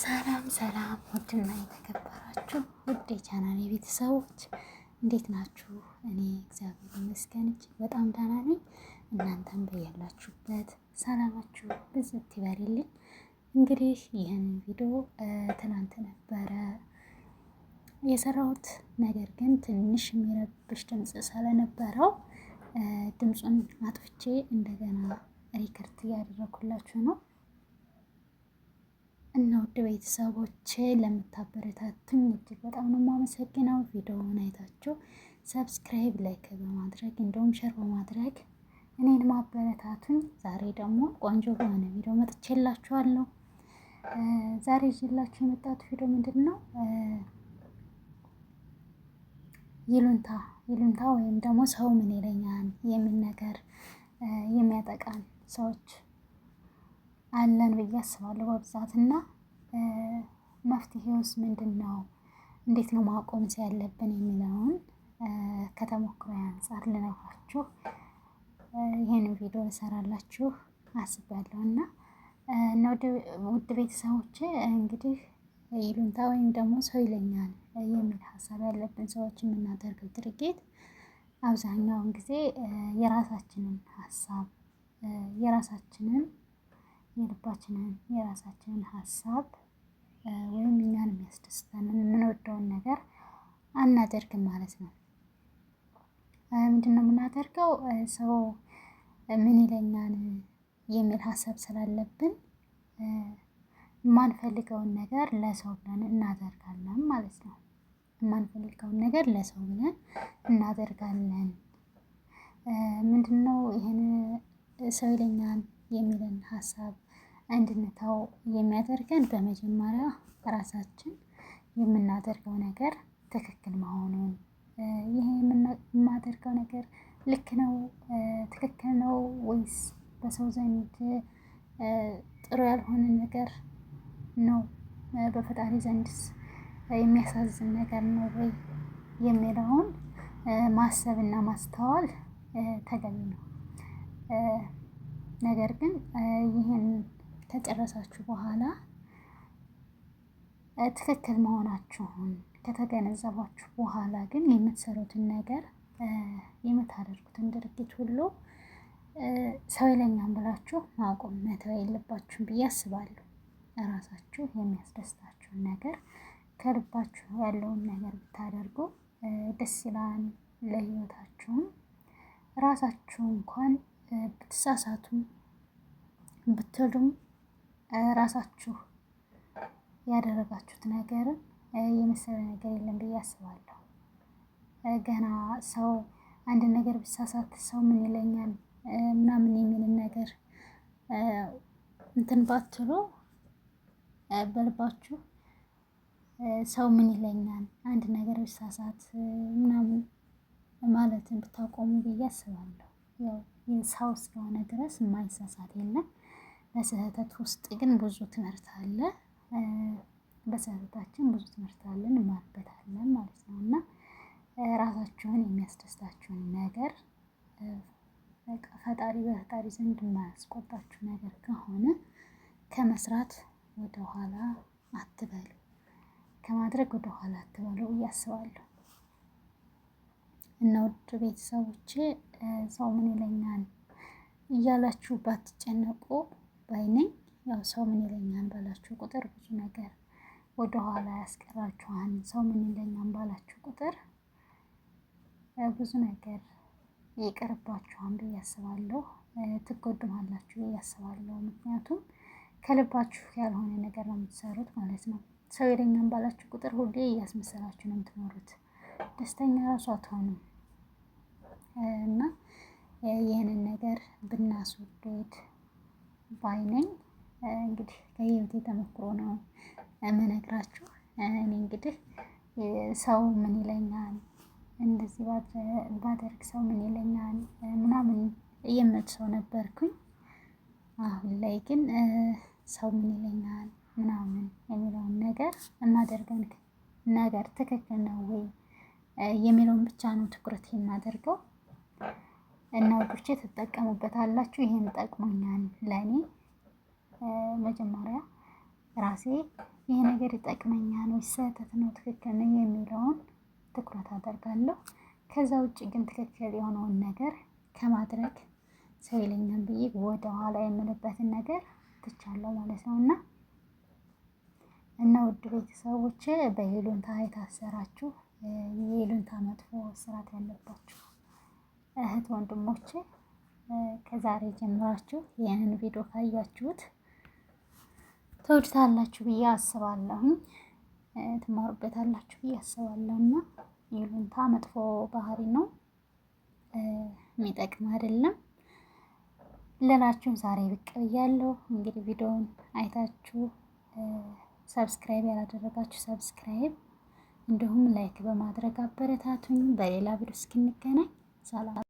ሰላም ሰላም፣ ውድና የተከበራችሁ ውድ የቻናሌ ቤተሰቦች እንዴት ናችሁ? እኔ እግዚአብሔር ይመስገን እጅግ በጣም ደህና ነኝ። እናንተም በያላችሁበት ሰላማችሁ ብዝት ይበልልኝ። እንግዲህ ይህን ቪዲዮ ትናንት ነበረ የሰራሁት፣ ነገር ግን ትንሽ የሚረብሽ ድምፅ ስለነበረው ድምፁን አጥፍቼ እንደገና record እያደረኩላችሁ ነው። እና ውድ ቤተሰቦቼ ለምታበረታቱኝ እጅግ በጣም ነው የማመሰግነው። ቪዲዮውን አይታችሁ subscribe፣ like በማድረግ እንዲሁም share በማድረግ እኔን ማበረታቱኝ። ዛሬ ደግሞ ቆንጆ በሆነ ቪዲዮ መጥቼላችኋለሁ። ዛሬ ይዤላችሁ የመጣሁት ቪዲዮ ምንድን ነው? ይሉንታ ይሉንታ ወይም ደግሞ ሰው ምን ይለኛል የሚል ነገር የሚያጠቃን ሰዎች አለን ብዬ አስባለሁ በብዛት። እና መፍትሄውስ ምንድን ነው? እንዴት ነው ማቆምስ ያለብን የሚለውን ከተሞክሮ አንጻር ልነግራችሁ ይህን ቪዲዮ እሰራላችሁ አስቤያለሁ። እና እና ውድ ቤተሰቦቼ እንግዲህ ይሉንታ ወይም ደግሞ ሰው ይለኛል የሚል ሀሳብ ያለብን ሰዎች የምናደርገው ድርጊት አብዛኛውን ጊዜ የራሳችንን ሀሳብ፣ የራሳችንን የልባችንን፣ የራሳችንን ሀሳብ ወይም እኛን የሚያስደስተንን የምንወደውን ነገር አናደርግም ማለት ነው። ምንድን ነው የምናደርገው? ሰው ምን ይለኛል የሚል ሀሳብ ስላለብን የማንፈልገውን ነገር ለሰው ብለን እናደርጋለን ማለት ነው። የማንፈልገውን ነገር ለሰው ብለን እናደርጋለን። ምንድነው ይሄን ሰው ይለኛል የሚልን ሀሳብ እንድንተው የሚያደርገን? በመጀመሪያ ራሳችን የምናደርገው ነገር ትክክል መሆኑን፣ ይሄ የማደርገው ነገር ልክ ነው፣ ትክክል ነው ወይስ በሰው ዘንድ ጥሩ ያልሆነ ነገር ነው፣ በፈጣሪ ዘንድስ የሚያሳዝን ነገር ነው ወይ የሚለውን ማሰብና ማስተዋል ተገቢ ነው። ነገር ግን ይህን ከጨረሳችሁ በኋላ፣ ትክክል መሆናችሁን ከተገነዘባችሁ በኋላ ግን የምትሰሩትን ነገር፣ የምታደርጉትን ድርጊት ሁሉ ሰው ይለኛል ብላችሁ ማቆም መተው የለባችሁም ብዬ አስባለሁ። እራሳችሁ የሚያስደስታችሁን ነገር፣ ከልባችሁ ያለውን ነገር ብታደርጉ ደስ ይላል። ለህይወታችሁም ራሳችሁ እንኳን ብትሳሳቱም ብትሉም ራሳችሁ ያደረጋችሁት ነገርን የመሰለ ነገር የለም ብዬ አስባለሁ። ገና ሰው አንድ ነገር ብሳሳት ሰው ምን ይለኛል ምናምን የሚልን ነገር እንትን ባትሉ፣ በልባችሁ ሰው ምን ይለኛል አንድ ነገር ብሳሳት ምናምን ማለትን ብታቆሙ ብዬ አስባለሁ። ያው ሰው እስከሆነ ድረስ የማይሳሳት የለም። በስህተት ውስጥ ግን ብዙ ትምህርት አለ። በስህተታችን ብዙ ትምህርት አለ፣ እንማርበታለን ማለት ነው። እና ራሳችሁን የሚያስደስታችሁን ነገር፣ በቃ ፈጣሪ በፈጣሪ ዘንድ የማያስቆጣችሁ ነገር ከሆነ ከመስራት ወደኋላ አትበሉ፣ ከማድረግ ወደኋላ አትበሉ ብዬ አስባለሁ። እና ውድ ቤተሰቦቼ ሰው ምን ይለኛል እያላችሁ ባትጨነቁ ባይ ነኝ። ያው ሰው ምን ይለኛል ባላችሁ ቁጥር ብዙ ነገር ወደኋላ ያስቀራችኋል። ሰው ምን ይለኛል ባላችሁ ቁጥር ብዙ ነገር ይቀርባችኋል ብዬ አስባለሁ። ትጎዱማላችሁ ብዬ አስባለሁ። ምክንያቱም ከልባችሁ ያልሆነ ነገር ነው የምትሰሩት ማለት ነው። ሰው ይለኛል ባላችሁ ቁጥር ሁሌ እያስመሰላችሁ ነው የምትኖሩት። ደስተኛ ራሱ አትሆኑም። እና ይህንን ነገር ብናስወግድ ባይ ነኝ። እንግዲህ ከህይወቴ ተሞክሮ ነው የምነግራችሁ። እኔ እንግዲህ ሰው ምን ይለኛል፣ እንደዚህ ባደርግ ሰው ምን ይለኛል ምናምን የምል ሰው ነበርኩኝ። አሁን ላይ ግን ሰው ምን ይለኛል ምናምን የሚለውን ነገር፣ የማደርገውን ነገር ትክክል ነው ወይ የሚለውን ብቻ ነው ትኩረት የማደርገው። እና ውዶቼ ትጠቀሙበታላችሁ። ይሄን ጠቅሞኛል ለእኔ መጀመሪያ። ራሴ ይሄ ነገር ይጠቅመኛል ወይ ስህተት ነው ትክክል ነው የሚለውን ትኩረት አደርጋለሁ። ከዛ ውጭ ግን ትክክል የሆነውን ነገር ከማድረግ ሰው ይለኛል ብዬ ወደ ኋላ የምልበትን ነገር ትቻለሁ ማለት ነው። እና ውድ ቤተሰቦች በይሉኝታ የታሰራችሁ፣ የይሉኝታ መጥፎ ስራት ያለባችሁ እህት ወንድሞቼ ከዛሬ ጀምራችሁ ይህንን ቪዲዮ ካያችሁት ትወዱታላችሁ ብዬ አስባለሁኝ፣ ትማሩበታላችሁ ብዬ አስባለሁ። እና ይሉኝታ መጥፎ ባህሪ ነው፣ የሚጠቅም አይደለም ልላችሁ ዛሬ ብቅ ብያለሁ። እንግዲህ ቪዲዮውን አይታችሁ subscribe ያላደረጋችሁ subscribe፣ እንዲሁም like በማድረግ አበረታቱኝ። በሌላ ቪዲዮ እስክንገናኝ ሰላም።